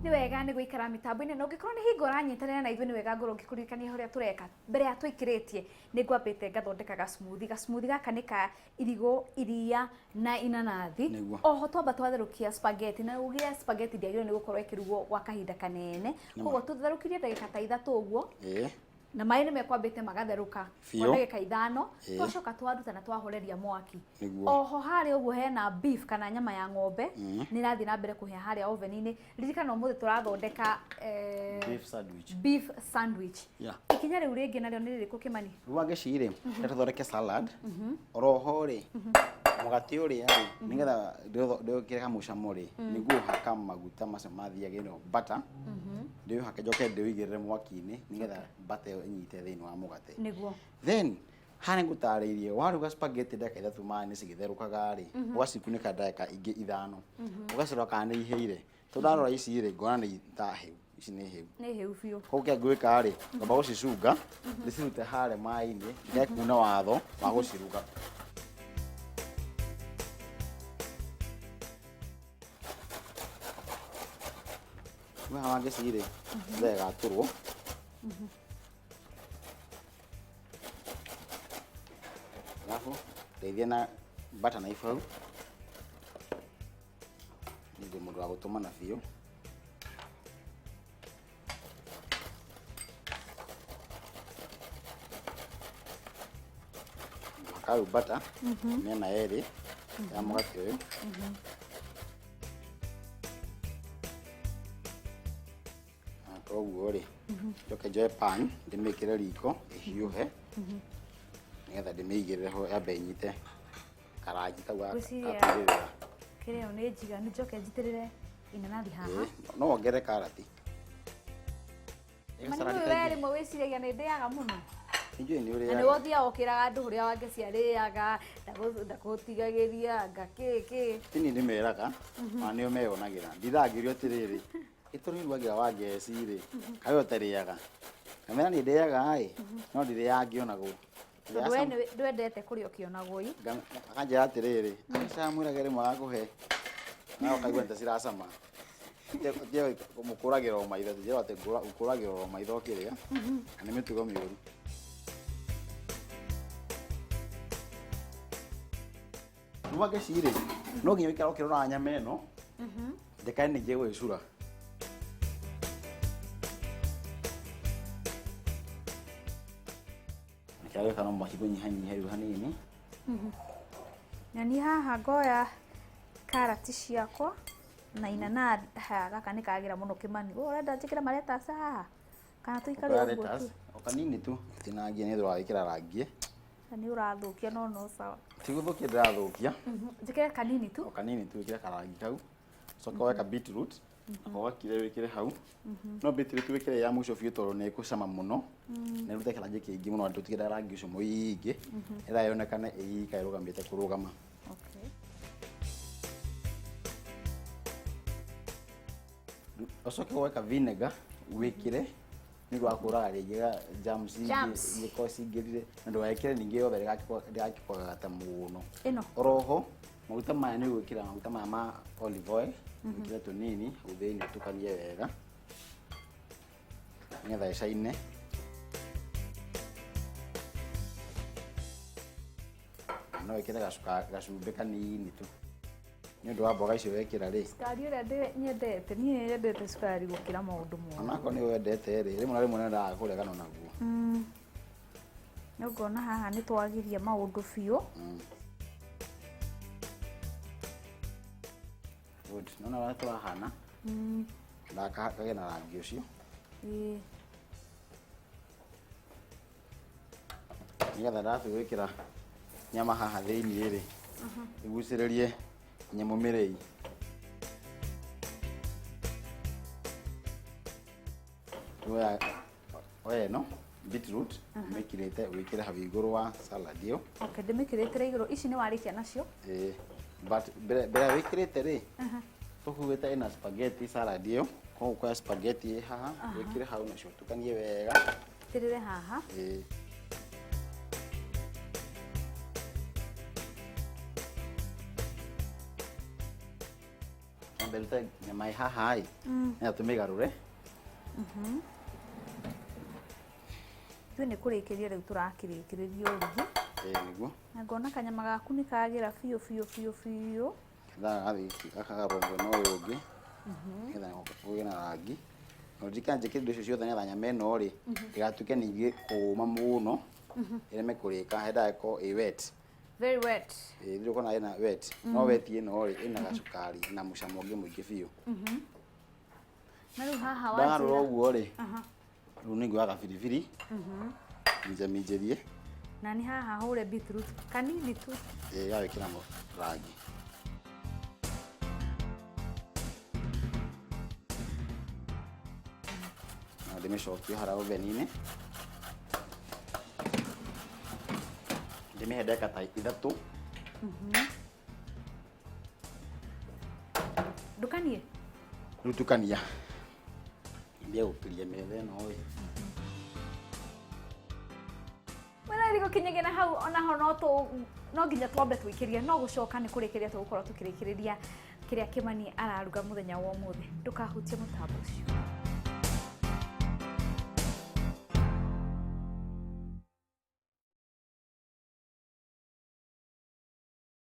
Nĩ wega nĩ gũikara mĩtambo-inĩ, na ũngĩkorwo nĩ hingo ũranyitanĩra na ithuĩ, nĩ wega ngorwo ngĩkũririkania ũrĩa tũreka. Mbere ya tũikĩrĩtie, nĩ ngwambĩte ngathondeka ga smoothie. Ga smoothie gaka nĩ ka irigũ, iria na inanathi. Nĩguo. Oho twamba twatherũkia spaghetti, na ugire spaghetti ndĩagĩrĩirwo nĩ gũkorwo ĩkĩrugwo gwa kahinda kanene, koguo tũtherũkirie ndagĩka ta 3 ũguo, na maĩ nĩ mekwambĩte magatherũka kwa ndagĩka 5. Twacoka twaruta na twahoreria mwaki. Oho harĩa ũguo hena beef kana nyama ya ng'ombe, nĩ ĩrathiĩ na mbere kũhĩa harĩa oven-inĩ. Ririkana ũmũthĩ tũrathondeka beef sandwich. Beef sandwich. Ikinya rĩu rĩngĩ narĩo nĩ rĩrĩkũ, Kĩmani? Rĩu wangeci rĩ, reke tũthondeke salad. Oroho rĩ, mũgate ũrĩa rĩ, nĩgetha ndĩwĩkĩre kamũcamo rĩ, nĩguo haka maguta macio mathiage ĩno butter, ndĩũhake njoke ndĩũigĩrĩre mwaki-inĩ nĩgetha butter ĩyo ĩnyite thĩinĩ wa mũgate. Then haha nĩngũtarĩirie, waruga spaghetti ndagĩka 3 maĩ-inĩ cigĩtherũkaga rĩ, ũgacikunĩka ndagĩka ingĩ 5, ũgacirora kana nĩ ihĩire. Tondũ ndarora ici rĩ, ngona nĩ ta hĩu, ici nĩ hĩu. Nĩ hĩu biũ. Koguo kĩrĩa ngwĩka rĩ, ngamba gũcicunga, ndĩcirute harĩa maĩ-inĩ, ndĩkae kuna watho wa gũciruga. Rĩu haha wangeci rĩ, ndĩgatũrwo. Alafu ndeithia na butter knife hau. Nĩ mũndũ wa gũtũmana biũ. Haka rĩu butter mĩena yerĩ ya mũgate ũyũ. Na koguo rĩ, njoke njoe pan ndĩmĩkĩre riko ĩhiũhe, nĩgetha ndĩmĩigĩrĩre ho yambe ĩnyite karangi kau ga Ngwĩciria- kũigĩrĩra. Kĩrĩa ĩyo nĩ njiganu, njoke njitĩrĩre inanathi haha. Ĩĩ, no wongerere karati. Mani nĩ we rĩmwe wĩciragia nĩ ndĩaga mũno. Nĩnjũĩ nĩ Na ũrĩaga. nĩ wothiaga ũkĩraga andũ ũrĩa wangeci arĩaga, ndagũtigagĩria nga kĩ kĩ. Ti niĩ ndĩmeraga, ona nĩo meyonagĩra. Ndirangĩrio atĩrĩrĩ, ĩtũrĩruagĩra wa ngeci rĩ, kaĩ we ũtarĩaga? Ngamera nĩ ndĩaga ĩ, no ndirĩaga ngĩonagwo. Tondũ we ndwendete kũrĩa ũkĩonagwo ĩ. Akanjĩra atĩrĩrĩ, aca mwĩrage rĩmwe agakũhe, nawe ũkaigua nĩ ta ciracama. Mũkũragĩra o maitho, njĩra atĩ ũkũragĩra o maitho ũkĩrĩa, na nĩ mĩtugo mĩũru. Rĩu wangeci rĩ, no nginya ũikare ũkĩroraga nyama ĩno, ndĩkae ningĩ gwĩcura. Kĩrĩa gwĩka no mwaki kũnyihanyihia rĩu hanini. Na niĩ haha ngoya karati ciakwa na inanathi. Haya, gaka nĩ kagĩra mũno, Kĩmani. Ũũ ũrenda njĩkĩre maletasi haha kana tũikare Ũkoya ũguo lettuce, tu? o kanini tu, tinangie nĩ ũndũ wa gwĩkĩra rangi. Na nĩ ũrathũkia, no no sawa. Ti gũthũkia ndĩrathũkia. Njĩkĩre kanini tu. O kanini tu wĩkĩre karangi kau. Ũcoke woe ka beetroot, nako gakire wĩkĩre hau. No beetroot wĩkĩre ya mũico biũ tondũ nĩ ĩkũcama mũno. Na ĩrute kĩrangi kĩingĩ mũno, tũtikenda rangi ũcio mũingĩ. Ĩrĩa yonekane ĩika ĩrũgamĩte kũrũgama. Ũcoke woe ka vinegar wĩkĩre nĩ ũndũ wa kũraga rĩngĩ germs Germs. ingĩkorwo cingĩrire, na ndũgekĩre ningĩ yothe ndĩgakĩkũgagata mũno. Ĩno. Oroho maguta maya nĩ gwĩkĩra maguta maya ma olive oil, wĩkĩre tũnini hau thĩinĩ, ũtukanie wega nĩgetha ĩcaine. Na no wĩkĩre gacumbĩ kanini tu nĩ ũndũ wa mboga icio wekĩra rĩ. Cukari ũrĩa nyendete, niĩ nyendete cukari gũkĩra maũndũ mothe. Onakorwo nĩ wendete rĩ, rĩmwe na rĩmwe nĩendaga kũregana naguo. Nĩ ngona haha nĩ twagiria maũndũ biũ. Good. Nona ũrĩa tũrahana na kagĩe na rangi ũcio. Nĩgetha ndatua gwĩkĩra nyama haha thĩinĩ rĩ, igucĩrĩrie nyamũ mĩrĩi. Oya oya ĩno beetroot ũmĩkirĩte wĩkĩre hau igũrũ wa salad ĩyo. Okay, ndĩmĩkĩrĩtĩre igũrũ. Ici nĩ warĩkia nacio? Ĩĩ, but mbere ya wĩkĩrĩte rĩ, tũkuĩte ĩna spaghetti salad ĩyo, koguo ũkoya spaghetti ĩ haha wĩkĩre hau nacio ũtukanie wega. Tĩrĩre haha. Ĩĩ. Nyambe rute nyama ĩ haha ĩ, nĩgetha tũmĩgarũre. Ithuĩ nĩ kũrĩkĩria rĩu tũrakĩrĩkĩrĩria ũrugi. Ĩĩ nĩguo. Na ngona kanyama gaku nĩ kagĩra biũ biũ biũ biũ. Kethaga gathiĩ gakagarũrwo mwena ũyũ ũngĩ, nĩgetha kũgĩe na rangi. Na ũririkane njĩkĩre indo icio ciothe nĩgetha nyama ĩno rĩ, ndĩgatuĩke ningĩ kũũma mũno, ĩreme kũrĩka, yendaga ĩkorwo ĩ wet. Very wet. Ĩĩ nĩ ũkona ĩna wet. No wet ĩno rĩ, ĩna gacukari na mũcamo ũngĩ mũingĩ biũ. Na rĩu haha Ndagarũra wanjĩra. ũguo rĩ, rĩu nĩ nguoya gabiribiri, minjaminjĩrie. Na nĩ haha hũre beetroot kanini tu. Ĩĩ gagwĩkĩra rangi. Na ndĩmĩcokie harĩa oven-inĩ. Ndĩmĩhe ndagĩka ta 3. Ndukanie? Rĩu tukania. Mbia gũkiria metha ĩno ĩ. Mwena gũkinyagia na hau onaho no nginya twambe twĩkĩrie, no gũcoka nĩ kũrĩkĩria tũgũkorwo tũkĩrĩkĩrĩria kĩrĩa Kĩmani araruga mũthenya wa ũmũthĩ. Ndũkahutie mũtambo ũcio.